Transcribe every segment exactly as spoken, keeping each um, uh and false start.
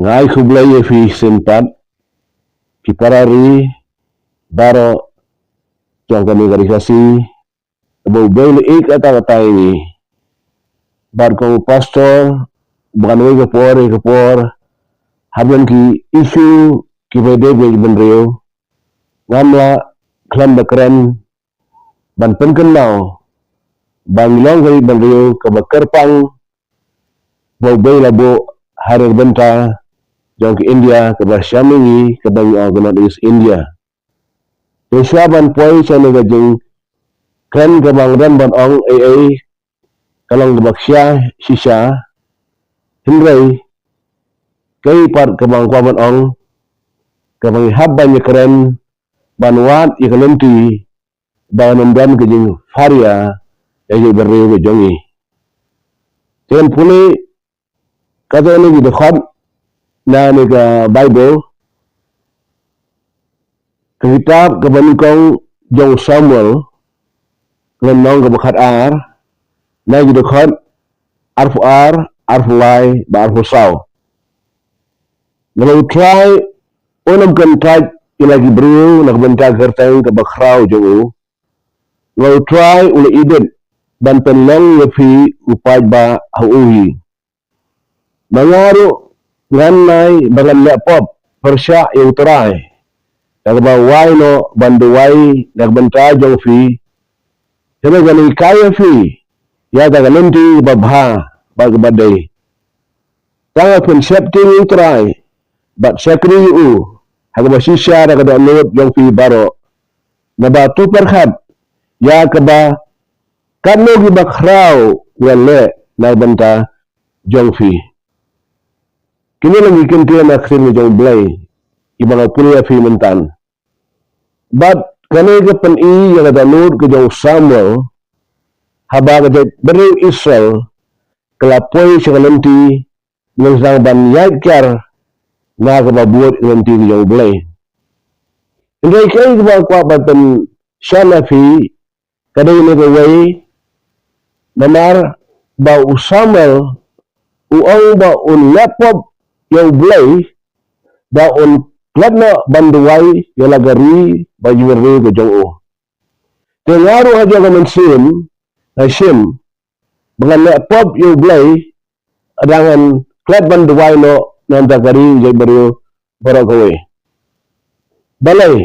Nga ai khublei ïa phi shisien pat, ki para ri baroh jong kane ka ri Khasi, ba U Blei u la ïeit katta katta ïa ngi. Bad kum u pastor, ba katwei ka por ïa ka por, hap don ki issue kiba dei ban ïaid bynriew, ngam lah khlem da kren ban pynkynmaw ba ngi long ka ri bynriew kaba kyrpang, ba U Blei u la buh ha ka bynta jong ka India kaba shane ngi, kaba ngi ong ka North East India. Te shuwa ban poi sha kane ka jingkren kaba nga don ban ong ei ei, ka long kaba khia shisha. Hynrei kaei pat kaba nga kwah ban ong, kaba ngi hap ban ïakren, ban wad ïa ka lynti, ba kan ym don ka jingpharia ïa ka jaitbynriew ka jong ngi. Te ngan pule katto katne ki dkhot na kane ka Baibl, ka kitab kaba nyngkong jong u Samuel, ka lynnong kaba khatar, na ki dkhot arphew ar, arphew lai bad arphew saw. Namar U Trai un ym kyntait ïa la ki briew na ka bynta ka kyrteng kaba khraw jong u. Namar U Trai u la ibit ban pynlong ïa phi u paidbah ha u hi. Ma nga ruh ngan nai ba ngan leh pop pyrshah ïa U Trai, da kaba wai noh ban duwai na ka bynta jong phi. Te ngan hikai ïa phi ïa kata ka lynti kaba bha bad kaba dei. Tang ba phin sheptieng ïa U Trai bad shakri ïa u ha kaba shisha da ka dohnud jong phi baroh. Naba to pyrkhat ïa kaba katno kiba khraw ngan leh na ka bynta jong phi. Kine long ki kyntien na ka ktien ka jong U Blei kiba nga pule ïa phi mynta. Bad kane ka pyni ïa ka dohnud ka jong u Samuel, haba ka jaitbynriew Israel ka la poi sha ka lynti, ngi sdang ban ïaid kiar na kaba bud ka lynti ka jong U Blei. Hynrei kaei kaba nga kwah ban pynshai ïa phi, ka dei kane kawei, namar ba u Samuel u ong ba un leh pop ïa U Blei, ba un klet noh ban duwai ïa la ka ri bad jaitbynriew ka jong u. Te nga ruh ha jong ka mynsiem nga shim ba ngan leh pop ïa U Blei, lada ngan klet ban duwai noh na ka bynta ka ri, jaitbynriew baroh kawei. Balei?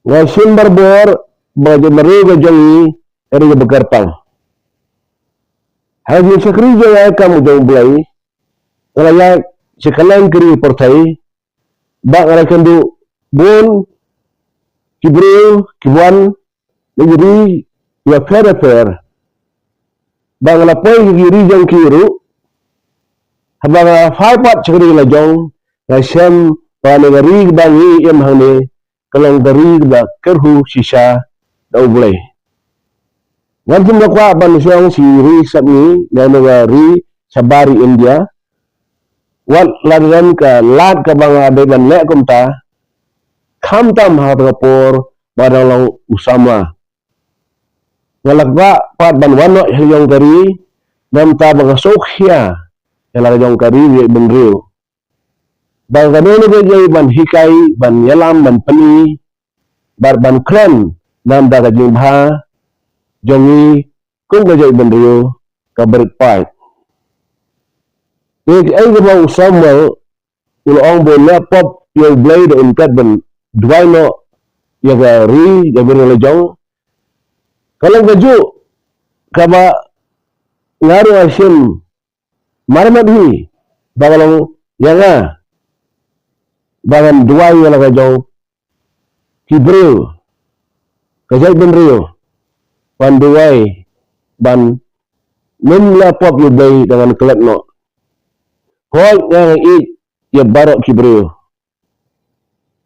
Nga shim barabor ba ka jaitbynriew ka jong ngi ka ri kaba kyrpang. Ha ka jingshakri jong nga kam ka jong U Blei, nga la ïaid sha kylleng ki ri pyrthei, ba nga la kynduh bun ki briew kiba wan na ki ri kiba pher bapher, ba nga la poi sha ki ri jong ki ruh. Haba nga phai pat sha ka ri la jong, nga shem ba kane ka ri kaba ngi im hangne ka long ka ri kaba kyrhuh shisha da U Blei. Ngan shim, nga kwah ban shong sha ki ri sap ngi, na kane ka ri shabar ri India. Wat la don ka lad kaba nga dei ban leh kumta, khamtam ha kata ka por ba dang long u samla. Nga la kwah pat ban wan noh sha ka jong ka ri, namar ba nga sngewkhia ïa la ka jong ka ri, ïa ka jaitbynriew. Ba kano kano ka jingïaid ban hikai, ban ïalam, ban pyni, bad ban kren namar ka jingbha jong ngi kum ka jaitbynriew kaba rit paid. Te kaei kaba u Samuel u la ong ba un leh pop ïa U Blei, da un klet ban duwai noh ïa ka ri, ïa ka ri la jong. Ka long kajuh kaba nga ruh nga shim marmat hi, ba ka long ïa nga ba ngan duwai ïa la ka jong ki briew, ka jaitbynriew, ban duwai ban ym leh pop ïa U Blei, da ngan klet noh. Hooid, nga nga ïeit ïa baroh ki briew,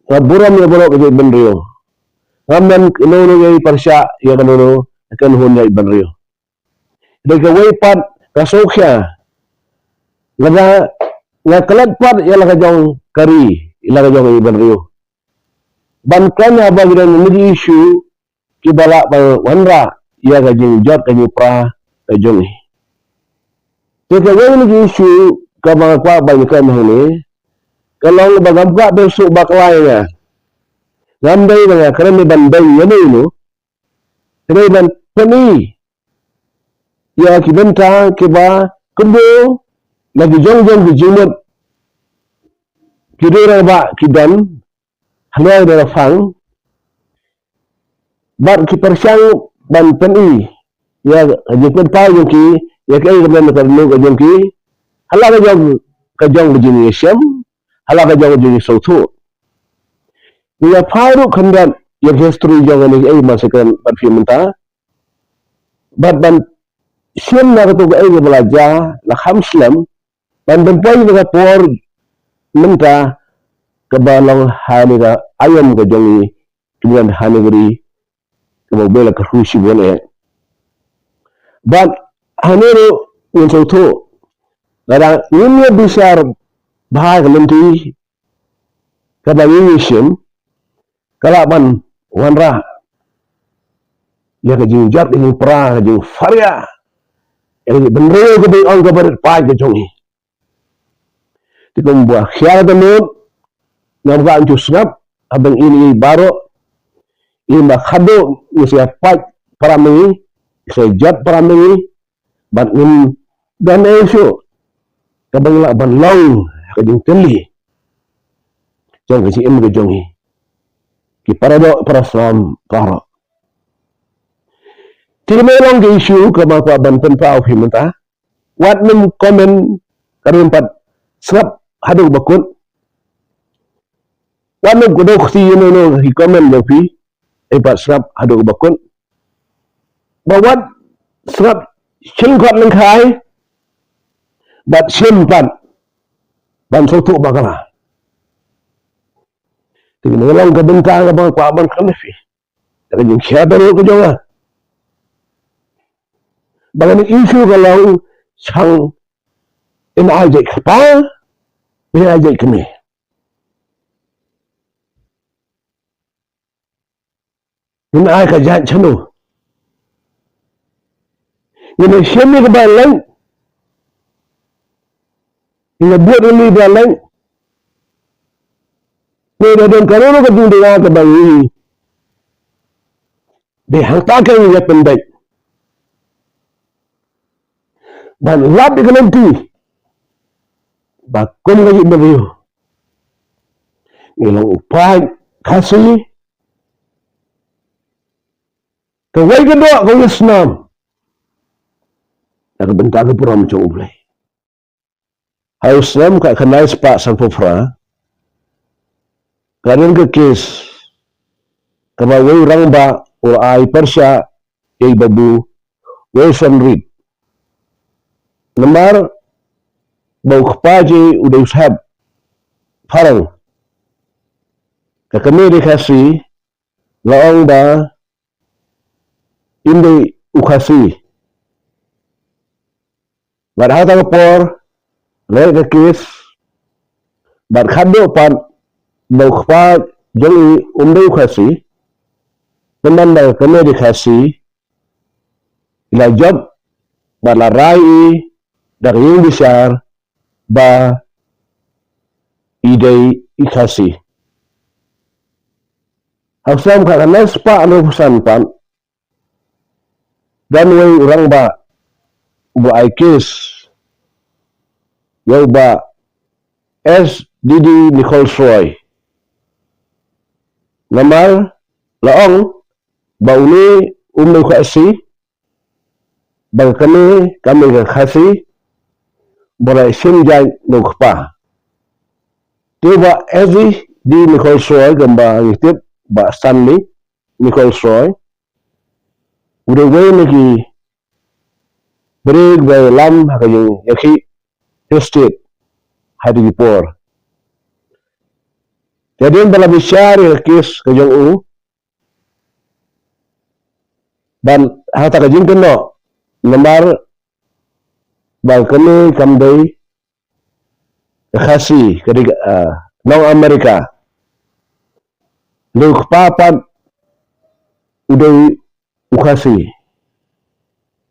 nga burom ïa baroh ka jaitbynriew, ngam don kano kano ka jingpyrshah ïa kano kano ka kynhun jaitbynriew. Dei kawei pat, nga sngewkhia lada nga klet pat ïa la ka jong ka ri, ïa la ka jong ka jaitbynriew, ban kren haba ki don kino ki issue kiba lah ban wanrah ïa ka jingjot, ka jingpra ka jong ngi. Te kawei na ki issue kaba nga kwah ban kren hangne, ka long ba ngam kwah ban suk bakla ïa nga. Ngam dei ba nga kren ban dei ïa no ïa no. Ka dei ban pyni ïa ki bynta kiba kumno na ki jong jong ki jingmut ki rangbah ki don halor da la phang. Bad ki pyrshang ban pyni ïa ka jingpynpaw jong ki ïa kaei kaba don ha ka jong ki, ha la ka jong ka jong ka jingïashem, ha la ka jong ka jingïasngewthuh. Ïa pha ruh khyndiat ïa ka history jong kane kaei ba nga sa kren bad phi mynta. Bad ban shim na kato kaei kaba la jia, la kham slem, ban pynpoi na ka por mynta kaba long ha kane ka aïom ka jong ngi kiba don ha kane ka ri kaba U Blei la kyrkhu shibun eh. Bad hangne ruh ngin sngewthuh lada ngim ïa bishar bha ïa ka lynti kaba ngi ïashim, ka lah ban wanrah ïa ka jingjot, ka jingpra, ka jingfaria, ïa ka jingbynriew kaba ong kaba rit paid ka jong ngi. Te kumba khia da mut, ngam kwah ban shu sngap haba ngi ïeit baroh, ïa ba khadduh ngi sa pait para ma ngi, ngi sa jot para ma ngi, bad ngim don ei shuh kaba ngi lah ban long ha ka jingtylli jong ka jingim ka jong ngi. Ki para doh para snam baroh. Te kane long ka issue kaba nga kwah ban pynpaw phi mynta. Wat nym comment, ka rim pat sngap haduh ba kut. Wat nym kdew kti ïa no no ki comment jong phi, eh, pat sngap haduh ba kut. Ba wat sngap shim kot lyngkhai bad shim pat ban sngewthuh bakla. Te kane long ka bynta kaba nga kwah ban kren ïa phi. Ka jingshare da ruh ka jong nga. Ba kane issue ka long shang in ai jait kpa, in ai jait kmie. In ai ka jait shano. Ngin ïa shim ïa kaba leng. Ngin ïa bud ïa kaba leng. Te da don ka ruh ka jingduna kaba ngi dei hangta ka ngi ïa pynbeit. Ban lap ïa ka lynti ba kum ka jingmut ngi long u paid Khasi kawei ka doh kawei ka snam na ka bynta ka burom jong U Blei. Ha u snem khatkhyndai spah sanphew phra, ka don ka case kaba uwei u rangbah u la ai pyrshah ïa i Babu Wilson Reed. Namar ba u kpa jong i u dei u sahep phareng, ka kmie dei Khasi, la ong ba im dei u Khasi. Bad ha kata ka por leh ka case bad khadduh pat ba u kpa jong i um dei u Khasi, tangba ka kmie dei Khasi, i la jop bad la rai i da ka ïingbishar ba i dei i Khasi. Ha u snem khatkhyndai spah hynriewphew san pat, don uwei u rangbah uba ai case ïa u Bah S D D Nichols Roy. Namar la ong ba une um dei u Khasi, ba ka kmie kam dei ka Khasi, ba la shim jait na u kpa. Te u Bah S D Nichols Roy, kumba ngi tip, Bah Stanley Nichols Roy, u dei uwei na ki briew ba ïalam ha ka jingïakhih State ha kito ki por. Te hadien ba la bishar ïa ka case ka jong u, bad ha kata ka jingkynnoh, namar ba ka kmie kam dei ka Khasi, ka dei, ah, nong America, u kpa pat u dei u Khasi.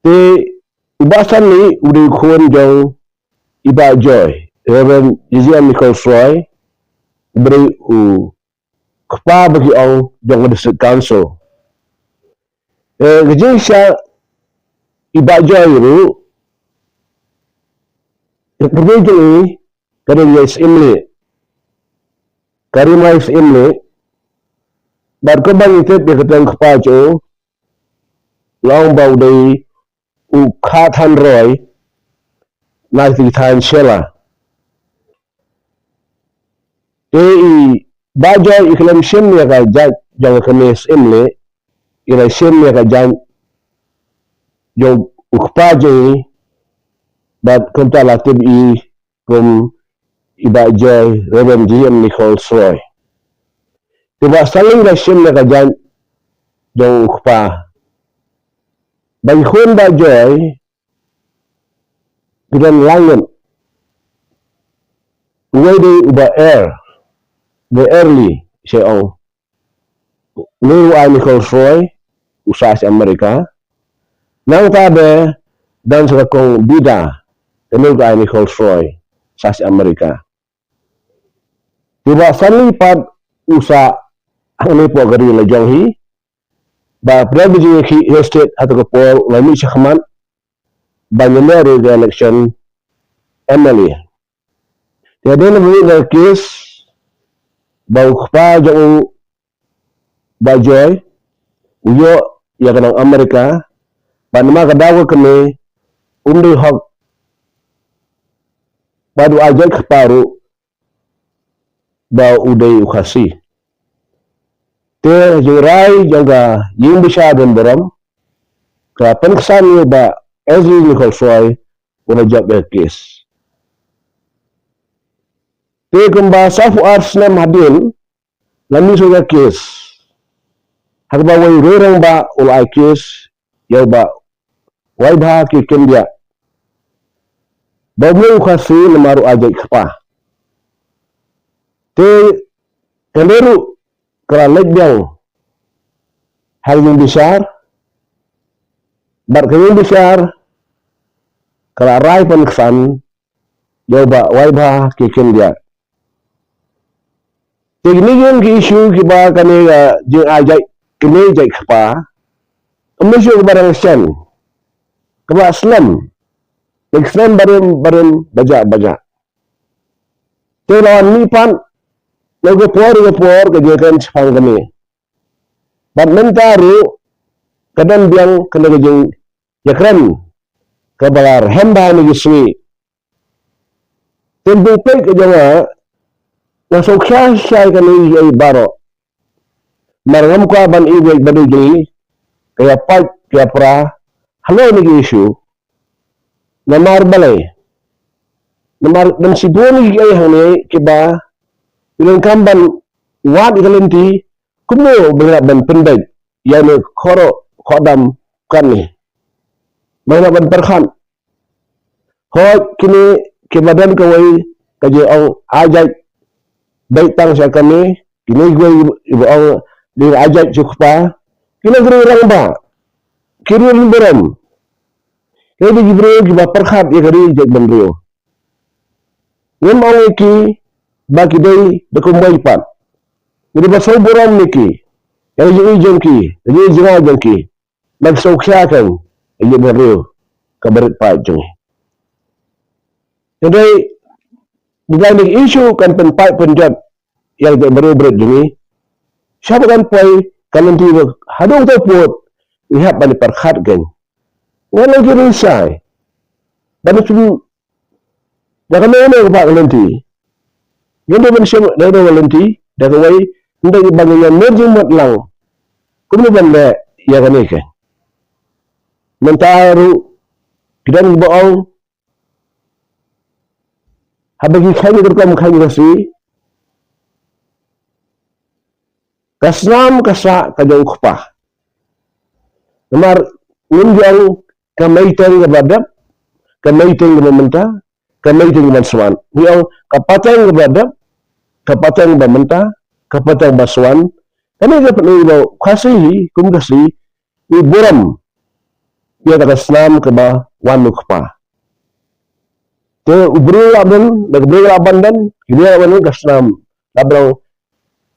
Te u Bah Stanley u dei u khun jong i Bah Joy, Reverend J J M Nichols Roy, briew u kpa ba ki ong jong ka District Council. Eh, ka jingshah i Bah Joy ruh, ka briew jong i ka dei ïa i Syiemlieh, ka ri Mai Syiemlieh. Bad kumba ngi tip ïa ka kyrteng kpa jong u, long ba u dei u kha than roi na ki thaiñ Shella. Te i Bah Joy i khlem shim ïa ka jait jong ka kmie Syiemlieh, i la shim ïa ka jait jong u kpa jong i. Bad kumta la tip i kum i Bah Joy Reverend J M Nichols Roy. Te Bah Sali la shim ïa ka jait jong u kpa. Ba i khun Bah Joy ki don lai ngut. Uwei dei u Bah Er, Bah Erli, sha ong. Une u ai Nichols Roy, u sah sha America. Nangta de don sa ka kong Bida, une u ai Nichols Roy, sah sha America. Te Bah Sali pat u sah hangne hapoh ka ri la jong hi. Ba pdeng ka jingïakhih Hill State ha kato ka por u la mih shakhmat ban ïaleh ruh ka election M L A. Te hadien ba mih na ka case ba u kpa jong u Bah Joy u ïoh ïa ka nong America, bad namar ka daw ka kmie um dei hok, bad u ai jait kpa ruh ba u dei u Khasi. Te ka jingrai jong ka ïing bishar donburom ka pynksan ïa u Bah Ezri Nichols Roy, u la jop ïa ka case. Te kumba saphew ar snem hadien la mih shuh ïa ka case, ha kaba uwei u rangbah u la ai case ïa u Bah Waibha K. Kyndiah. Ba um long u Khasi namar u ai jait kpa. Te kane ruh ka la leit biang ha ka ïing bishar, bad ka ïing bishar ka la rai pynksan ïa u Bah Waibha K. Kyndiah. Te kine ki issue kiba kane ka jingai jait, kine jait kpa, kam dei shuh kaba dang shen, kaba slem, ka slem barim barim, bajah bajah. Te la wan mih pat na ka por ka por ka jingkren shaphang kane. Bad mynta ruh ka don biang kane ka jingïakren kaba la rhem bha ha kine ki sngi. Te ka jingpeit ka jong nga, nga sngewkhia shai kane ïa baroh. Namar ngam kwah ban ïa ka bynriew jong ngi ka ïa pait ka ïa pra halor kine ki issue. Namar balei? Namar don shibun kiei hangne kiba ki donkam ban wad ïa ka lynti kumno ba ngin lah ban pynbeit ïa une u khoro khodam kane. Ba ngin lah ban pyrkhat. Hooid, kine kiba don kawei ka jingong ai jait, beit tang sha kane, kine kiwei kiba ong dei ai jait sha u kpa, kine ki rangbah, ki rangbah burom. Ki dei ki briew kiba pyrkhat ïa ka ri jait bynriew. Ngim ong ïa ki ba ki dei da kumwei pat. Ki dei ba sngewburom ïa ki, ïa la jong i jong ki, ïa la jong i jong ki. Ba ki sngewkhia kein ïa ka bynriew kaba rit paid jong ngi. Hynrei, da dei na ki issue kan pynpaid pynjot ïa ka bynriew ba rit jong ngi. Sha ba kan poi ka lynti ba haduh kato pud ngi hap ban ïa pyrkhat kein. Ngan long ki ri shai ban ïa shu da kano kano ka lynti. Ngin dei ban shim da kano ka lynti, da kawei, ngin dei ban ïa mut jingmut lang kumno ban leh ïa kane kein. Mynta ruh ki don kiba ong haba ki kheiñ ka rukom kheiñ ka sngi, ka snam ka sah ka jong u kpa. Namar ngim ju ong ka meiteng kaba dep, ka meiteng kaba mynta, ka meiteng kaba swan. Ngi ong ka pateng kaba dep, ka pateng kaba mynta, ka pateng kaba swan. Kane ka pynlong ba u Khasi hi kum u Khasi ngi burom ïa kata ka snam kaba wan na u kpa. Te u briew lah ban don, da ka briew lah ban don, ki briew lah ban don, ka snam Ka ba long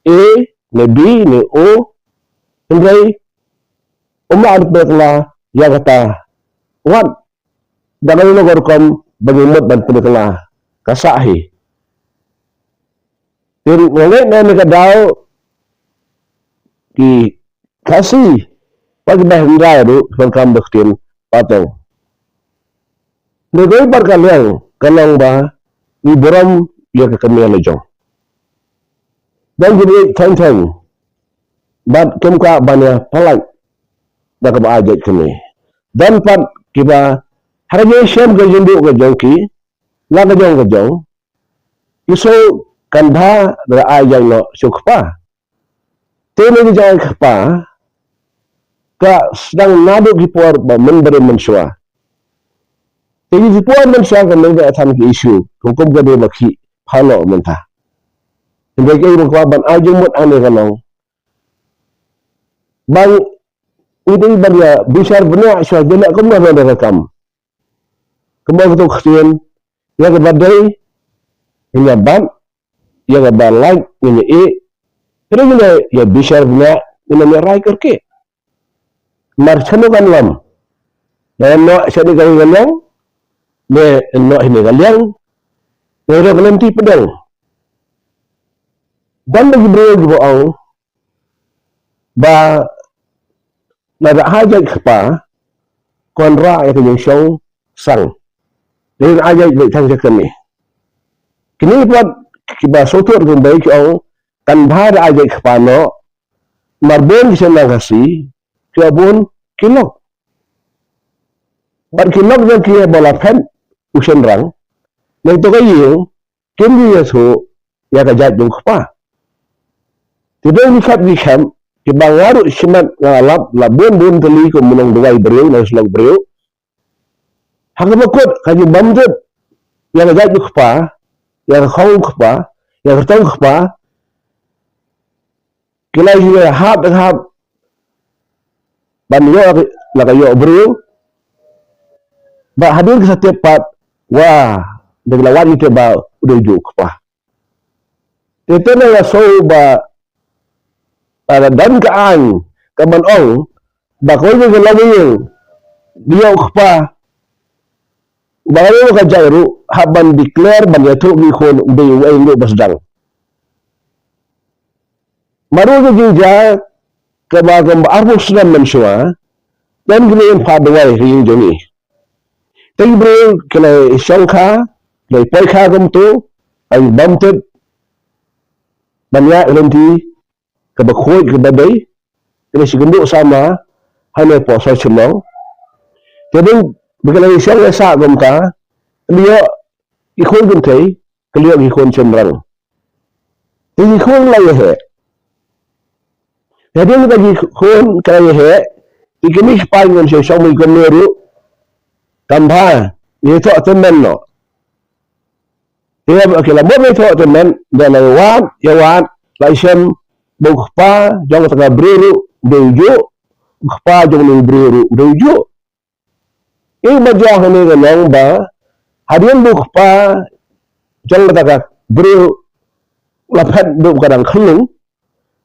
A ne B ne O, hynrei um lah ban pynkylla ïa kata wat da kano kano ka rukom ba ngi mut ban pynkylla, ka sah hi. Te nga ngeit na kane ka daw ki Khasi bad ki Bahaï Hynñiewtrep ruh ki donkam da ka ktien pateng. Hynrei kawei pat ka liang ka long ba ngi burom ïa ka kmie la jong. Don kiba ïeit thaiñ thaiñ bad kim kwah ban ïa pyllait da kaba ai jait kmie. Don pat kiba ha ka jingshem ka jingduh ka jong ki, la ka jong ka jong, ki sngew kan bha da ai jait noh sha u kpa. Te ïa ka jait kpa ka sdang naduh ki por ba mynbarim mynshuwa. Te ki por mynshuwa ka mut ka than ki issue, kum kum ka dei ba ki pynlong mynta. Hynrei kaei ba kwah ban ai jingmut hangne ka long ba ngi dei ban ïa bishar bniah shuwa, ïa leh kumno na ka kam. Kumba ka ktien, ïa kaba dei ngin ïa bat, ïa kaba lait ngin ïa ïeh. Hynrei ngin ïa bishar bniah, ngin ïa rai kyrkieh. Mar shano kan lam, lada noh shane ka liang, ne noh shane ka liang, ne ruh ka lynti pdeng. Don ba ki briew kiba ong ba lada ai jait kpa, ka wanrah ïa ka jingshong sang. Te ai jait beit tang sha kmie. Kine pat kiba sngewthuh kumba ki ong kan bha da ai jait kpa noh, mar bun ki seng Khasi ki ong bun ki lok. Bad ki lok jong ki ba la phet u shynrang, nangta ka ïing kim ju ïathuh ïa ka jait jong u kpa. Te don ki khap ki khap kiba nga ruh shimet nga lap la bun bun tylli kum u nongduwai briew, nongsyllok briew. Ha kaba kut ka jingbymtip ïa ka jait u kpa, ïa ka khong u kpa, ïa ka kyrtong u kpa, ki la ïoh hap hap ban ïoh la ka ïoh briew. Ba hadien ki sa tip pat, wa, da ki la wad ki tip ba u dei u juh u kpa. Te te na la shu ba, ah, don ka aiñ ka ban ong ba kawei ka longïing dei u kpa, ba kawei ka jait ruh hap ban declare ban ïathuh ki khun u dei uei ruh ba sdang. Mar ruh ka jingjia kaba kum arphew snem mynshuwa, don ki ïing phah dawai ha ïing jong ngi. Te ki briew ki la shong kha, ki la poi kha kumto, ai bymtip ban ïa lynti kaba khuid kaba dei, ki la shi kynduh samla ha ne por sha shnong. Te dang ba ki la shong ïa sah kumta, ki la ïoh ki khun kynthei, ki la ïoh ki khun shynrang. Te ki khun la ïa heh. Hadien ba ki khun ki la ïa heh, te ki mih pain ngan shong mih kumne ruh, kam bha ïa thoh tymmen noh. Te ba ki la mut ïa thoh tymmen, da la wad ïa wad, la shem ba u kpa jong kata ka briew ruh u dei u juh, u kpa jong une u briew ruh u dei u juh. Ïa ba jia hangne ka long ba hadien ba u kpa jong kata ka briew la phet da ka dang khyllung,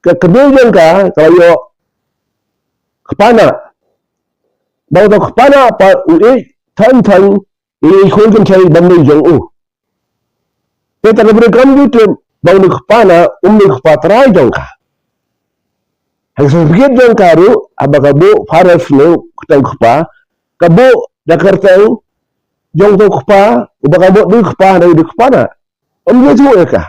ka kmie jong ka ka la ïoh kpa nah. Ba uta u kpa nah pat u ïeit thaiñ thaiñ ïa i khun kynthei ba mei jong u. Te kata ka briew kam ju tip ba une u kpa nah um dei u kpa trai jong ka. Ha ka certificate jong ka ruh, haba ka buh Fares ne u kyrteng u kpa, ka buh da ka kyrteng jong uta u kpa uba ka mut dei u kpa, dei u kpa nah. Um ju ïathuh ïa ka.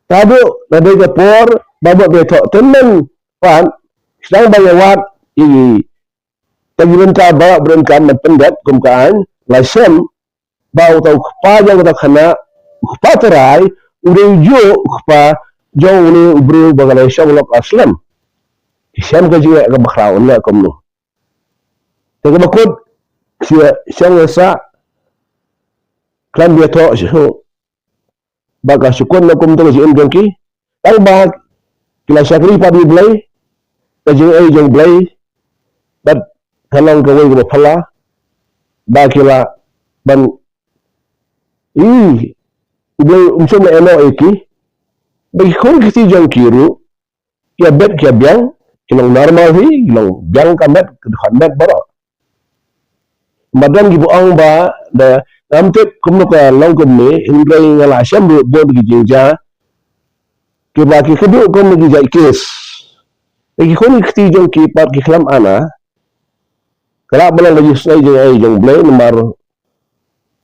Te haduh la dei ka por ba mut ba ïathoh tymmen pat, sdang ba ïa wad ïa ki, te ki bynta ba briew kam ban pyndep kum ka aiñ, la shem ba uta u kpa jong kata ka khynnah, u kpa trai, u dei u juh u kpa jong une u briew ba ka la shong lok ha slem. Ki shem ka jingeh kaba khraw, ïa kumno. Te kaba kut, ki shong ïa sah, khlem ïathoh shuh ba ka shu kut na kumta ka jingim jong ki. Tang ba ki la shakri pat ïa u Blei, ka jingaiei jong u Blei, bad ka long kawei kaba phylla ba ki lah ban, i, u Blei um shym la ïehnoh ïa ki. Ba ki khun ki kti jong ki ruh, ki ïa bet ki ïa biang, ki long normal hi, ki long biang ka met, ki dkhot met baroh. Madan ki ba ong ba, da, ngam tip kumno ka long kumne, hynrei nga la shem ruh bun ki jingjia, ki ba ki kdew kum ki jait kes. Ki khun ki kti jong ki pat ki khlem ana, ka lah ba long ka jingsnei jong ai jong Blei namar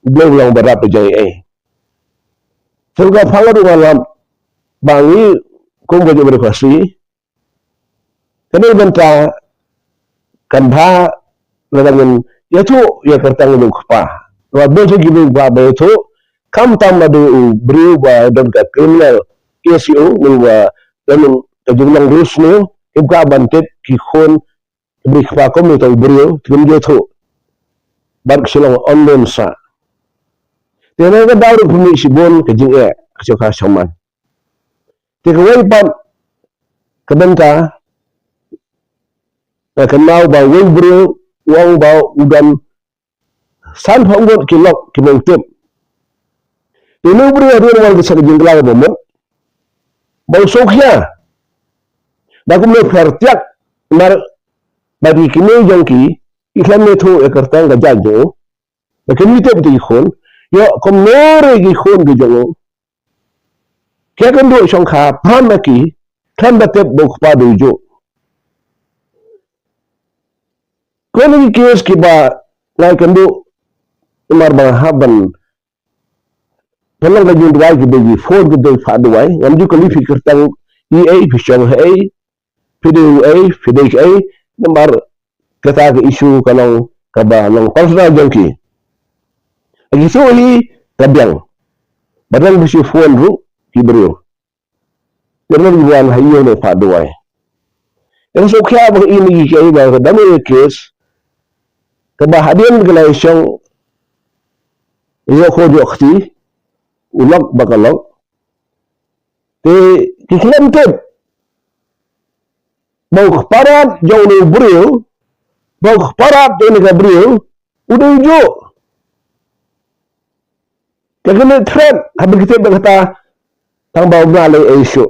Blei u long ba rap jong ai. Te ka phang ruh nga lap ba ngi kum ka jong Blei ka si. Kane bynta kan bha lada ngin ïathuh ïa ka kyrteng jong u Kpa. Namar bun sien ki briew ba ïathuh, khamtam lada u briew ba don ka criminal case ïa u, ne ba don ka jinglong rusniew, kim kwah ban tip ki khun ki briew kpa kum ïa uta u briew, te kim ïathuh. Bad ka shu long online sa. Te na ka daw ruh pynmih shibun ka jingeh, ka shu ka shong man. Te kawei pat ka bynta, eh, ka nau ba uwei u briew u ong ba u don sanphew ngut ki lok kiba u tip. Te une u briew hadien wan ki sha ka jingkylla ba mut, ba u sngewkhia. Da kumno pher tiak, namar ba ki kmie jong ki, ki khlem ïathuh ïa ka kyrteng ka jait jong u. Ba kim ïathuh te ki khun, ïoh kumno re ki khun ki jong u. Ki kynduh shongkha pham ïa ki, khlem da tip ba u kpa dei u juh. Kine ki case kiba nga ïakynduh namar ba nga hap ban pynlong ka jingduwai kiba ki phone kiba ki phah duwai, ngam ju kylli phi kyrteng ei ei, phi shong ha ei, phi dei u ei, phi dei kaei, namar kata ka issue ka long kaba long personal jong ki. Ki shu hi ka biang. Ba dang ba shu phone ruh ki briew. Ki briew ki wan ha ïing ne phah duwai. Nga sngewkhia ba i ne i kaei ba ka dang ïa case kaba hadien ka la shong ïa ko jong kti u lok ba ka lok. Te ki khlem tip ba u kparad jong une u briew, ba u kparad jong une ka briew u dei u juh. Ka kane threat haba ki tip ba kata tang ba u bna lei ei shuh.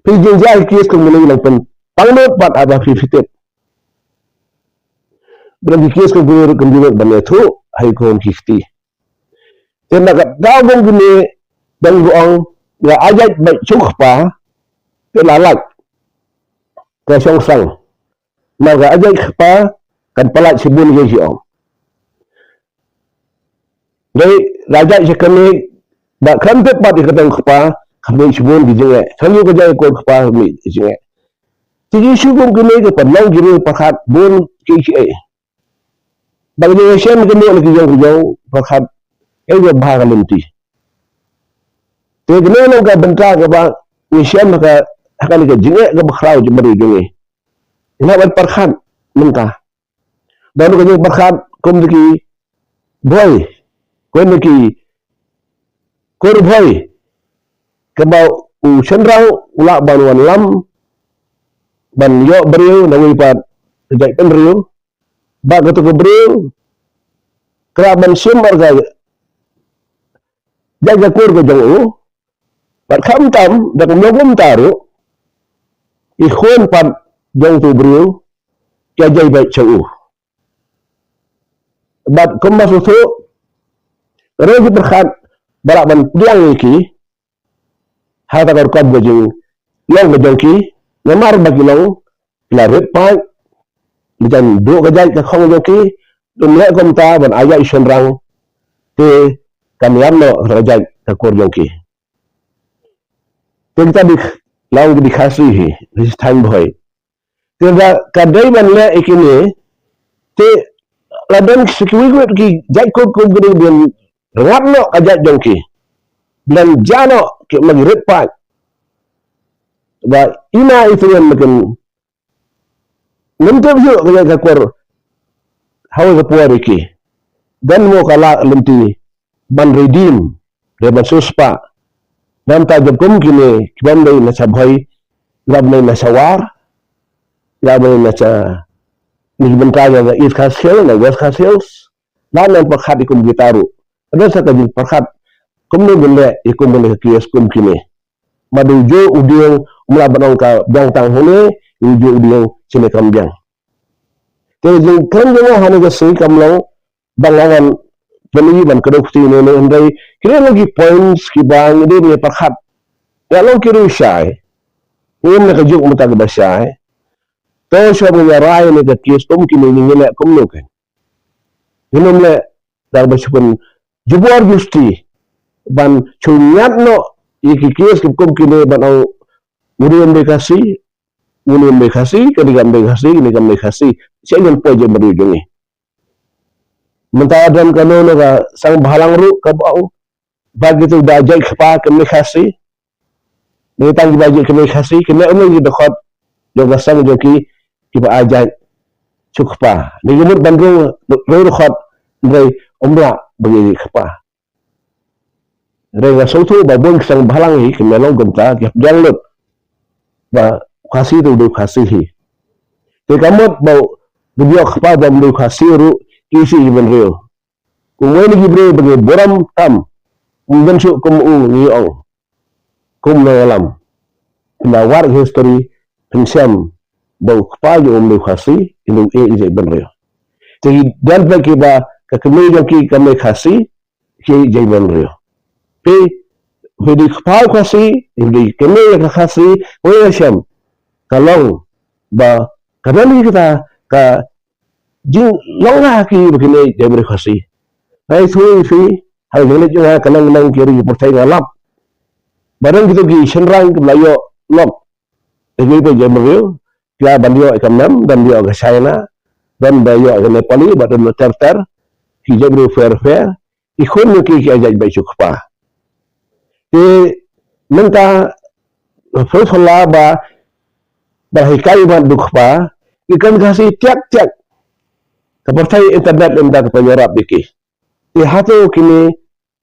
Phi jin jia ki case kum kine nang pyn pang lut pat haba phi phi tip. Ba ki case kum kine ruh kum kine ban ïathuh ha i khun ki kti. Te na ka daw kum kine dang ong la ajait bait shu kpa te la lait ka shong sang. Na ka ajait kpa kan palat shibun ki ki ong. Dei la ajait shi kane ba khlem tip pat ïa ka dang kpa khlem shibun ki jingeh. Khlem ïa ka jait ko kpa khlem jingeh. Te ki shu kum kine ki pynlong ki ring pyrkhat bun ki ki eh. Ba ka jingshem ka mut na ka jong ka jong pyrkhat ei ba bha ka lynti. Te kane long ka bynta kaba ngi shem ha ka ha kane ka jingeh kaba khraw jingmut jong ngi. Ngi hap ban pyrkhat mynta. Ba ka jingpyrkhat kum ki Bhoi, kum ki kur Bhoi kaba u shynrang u lah ban wanlam ban ïoh briew na wei pat ka jaitbynriew. Ba kato ka briew ka lah ban shim ar ka jait ka kur ka jong u. Bad khamtam da kumno kumta ruh i khun pat jong uto u briew ki ïa jai beit sha u. Bad kumba shu shu ruh ki pyrkhat ba lah ban pdiang ïa ki ha kata ka rukom ka jinglong ka jong ki namar ba ki long ki la rit paid, ki jan duh ka jait ka khong jong ki, ym leh kumta ban ai ïa i shynrang te kam ïam noh ka jait ka kur jong ki. Te kita dei long ki dei Khasi hi, dei thaiñ Bhoi. Te da ka dei ban leh ïa kine te la don sa kiwei kiwei ki jait kur kum kine ki dei rngat noh ka jait jong ki. Blan ja noh ki ma ki rit paid. Ba ina i tuen ma kin ngam tip ïoh ka jait ka kur ha kawei ka por ïa ki. Don mo ka lad lynti ban redeem, re ban siewspah. Namar ta jop kum kine ki bym dei na sha Bhoi, ki la bnai na sha War, ki la bnai na sha, na ki bynta jong ka East Khasi Hills, na West Khasi Hills. La nang pyrkhat ïa kum kita ruh. Ka don sa ka jingpyrkhat kumno ngin leh ïa kum kine ki case kum kine. Ba u juh u dieng, um lah ban ong ka biang tang hangne, u juh u dieng shane kam biang. Te jingkren jong nga ha kane ka sngi kam long ba nga wan pyni ban kdew kti ne ne, hynrei kine long ki points kiba ngi dei ban pyrkhat. Ïa long ki riew shai, ngim na ka juk mynta kaba shai. To shuwa ban ïa rai ne ka case kum kine, ngi leh kumno kein? Ngin ym leh da kaba shu pynjubor justi ban shu ñiad noh ïa ki case kum kine ban ong une um dei Khasi, une um dei Khasi, kane kam dei Khasi, kane kam dei Khasi. Shen ngin poi jingmynriew jong ngi. Mynta don kano kano ka seng bhalang ruh kaba ong ba kito ba jait kpa kam dei Khasi. Dei tang kiba jait kam dei Khasi, kine um dei ki dkhot jong ka seng jong ki, kiba jait shu kpa. Dei ki mut ban rung, rung dkhot, hynrei um lah ba ki jait kpa. Hynrei nga sngewthuh ba bun ki seng bhalang hi ki meh long kumta, ki hap biang lut ba u Khasi te u dei u Khasi hi. Te ka mut ba u dei u kpa ba um dei u Khasi ruh, ki isih ki bynriew. Kumwei na ki briew ba ngi burom tam, um don shuh kum u, ngi ong. Kum nongïalam, pynda wad history, pynshem ba u kpa jong u um dei u Khasi, ïa u ïeit jait bynriew. Te ki don pat kiba ka kmie jong ki kam dei Khasi, ki ïeit jait bynriew. Phi, phi dei kpa u Khasi, phi dei kmie ïa ka Khasi, phi ïa shem. Ka long ba ka don hi kata ka jinglong ha ki ba kine jait bynriew Khasi. Ngi ïathuh ïa phi, ha ka jingleit jong nga ka long, long ki ri ki pyrthei, nga lap ba don kito ki shynrang kiba la ïoh lok da kiwei pat jait bynriew, ki lah ban ïoh ïa ka Mem, don ïoh ïa ka China, don ba ïoh ïa ka Nepali, ba don ter ter, ki jait bynriew pher pher, ki khun jong ki ki jait beit shu kpa. Te mynta phi phylla ba, ba hikai mat u kpa, ki kam Khasi tiak tiak. Ka pyrthei internet mynta ka pynïarap ïa ki. Te hato kine,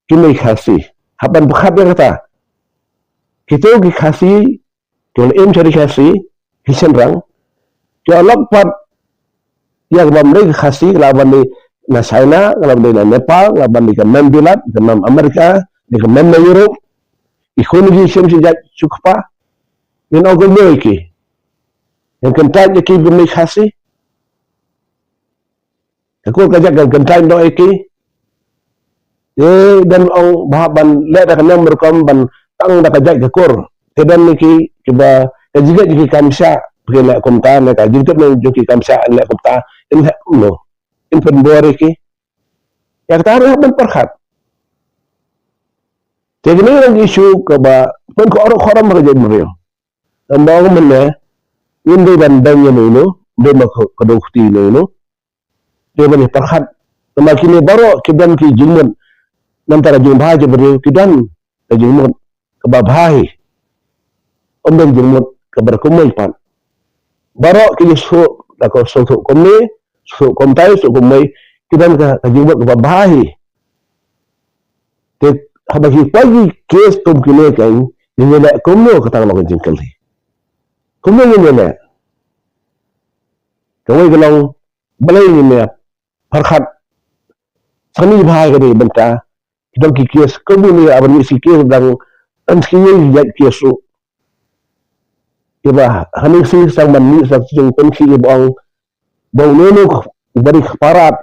kine Khasi, hap ban pyrkhat ïa kata. Kito ki Khasi, ki wan im sha ri Khasi, ki shynrang, ki lok pat ïa kaba ym dei ka Khasi, ka lah ban dei na China, ka lah ban dei na Nepal, ka lah ban dei ka Mem Bilat, ka Mem Amerika, dei ka Mem na Europe. Ki khun ki shem shi jait shu kpa. Ngin ong kumno ïa ki? Ngin kyntait ïa ki ba ym dei Khasi? Ka kur ka jait kan kyntait noh ïa ki. Te don ong ba hap ban leh da ka niam rukom ban tang da ka jait ka kur. Te don ïa ki kiba ka jingngeit jong ki kam shah, ba ki leh kumta, ne ka jingtip ne jong ki kam shah leh kumta, in leh kumno? In pynbor ïa ki? Ïa kata ruh hap ban pyrkhat. Te kine ki issue kaba pynkhorok khorom ha ka jaitbynriew. Ym ba ong mynne, ngim dei ban beiñ ïa uno uno, ym dei ban kdew kti ïa uno uno. Dei ban ïa pyrkhat. Namar kine baroh ki don ki jingmut. Namar ka jingbha jong ka briew ki don ka jingmut kaba bha hi. Ym don jingmut kaba da kumwei pat. Baroh ki jingsuk, da ka suk suk kumne, suk kumtai, suk kumwei, ki don ka, ka jingmut kaba bha hi. Te haba ki poi ki case kum kine kein, ngin ïaleh kumno, kata ka long ka jingkylli. Kumno ngin ïaleh? Kawei ka long, balei ngin ïa pyrkhat sani bha ïa kane, bynta ki don ki case kumne, haba mih shi case dang, dang shi ïa ki case ruh. Ïa ba hangne shi sdang ban mih sa ka jingpynkhih ïa ba ong ba uno uno uba dei kpa rat,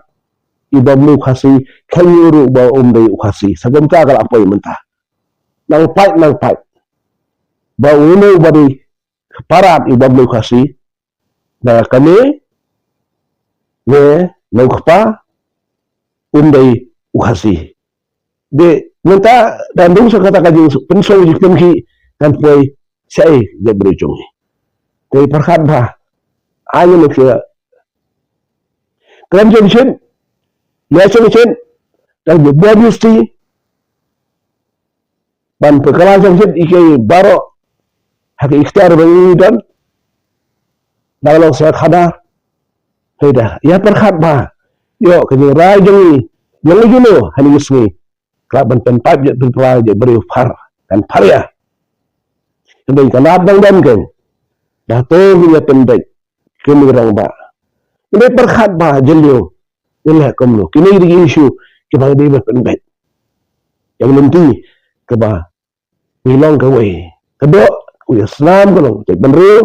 ïa ba ym dei u Khasi, khlem ïa u ruh ba um dei u Khasi. Sa kumta ka la poi mynta. Nang pait, nang pait. Ba uno uba dei kpa rat, ïa ba ym dei u Khasi, na kane ne na u kpa um dei u Khasi. Te mynta da dang sa kata ka jingpynsong jingpynkhih, kan poi shaei jaitbynriew jong ngi? Te pyrkhat bha. Ai ngi ne khlem jong shit, ne jong shit, dang jubor justi ban pynkylla jong shit ïa ki baroh ha ki ikhtiar ba ngi don. Dang long sha khadar. Te da ïa pyrkhat bha. Ïoh ka jingrai jong ngi, jong ngi juno hangne ka sngi, ka lah ban pynpaip ïa, pynkylla ïa briew phar, kan phar ïa. Hynrei ka lad dang don kein, da to ngi ïa pynbeit. Kine ki rangbah, ngi dei pyrkhat bha jylliew, ngi leh kumno? Kine ki dei ki issue kiba ngi dei ban pynbeit. Ïa ka lynti kaba ngi long kawei. Ka doh, u ïaslam ka long ka jaitbynriew.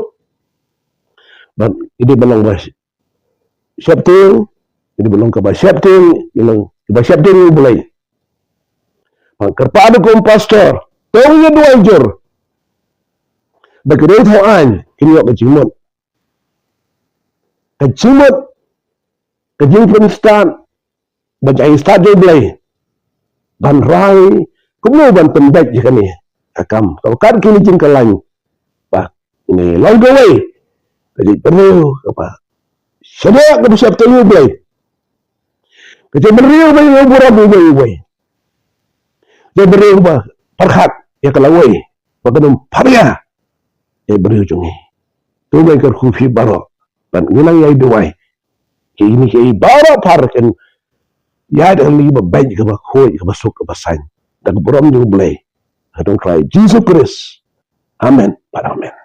Bad ngi dei ban long ba sheptieng, ngi dei ban long kaba sheptieng, ngi long kaba sheptieng ïa U Blei. Bad kyrpad kum pastor, to ngin ïa duwai jur. Ba ki dei thaw aiñ, kin ïoh ka jingmut. Ka jingmut, ka jingpynstad, ba jai stad jong U Blei. Ban rai, kumno ban pynbeit ïa kane ka kam. Ka kat kine jingkylla. Ba, ngi long kawei. Ka jaitbynriew, kaba shaniah kaba sheptieng ïa U Blei. Ka jaitbynriew ba ïa burom uwei uwei. Ka jaitbynriew ba pyrkhat ïa ka lawei. Ba kan ym pharia ïa jaitbynriew jong ngi. To ngin kyrkhu phi baroh. Bad ngi nang ïai duwai. Ki ini ki baroh phar kan ïa da li ba beit kaba khuid kaba suk kaba sain. Da ka burom jong U Blei. Ha kyrteng U Trai Jisu Khrist. Amen. Bad amen.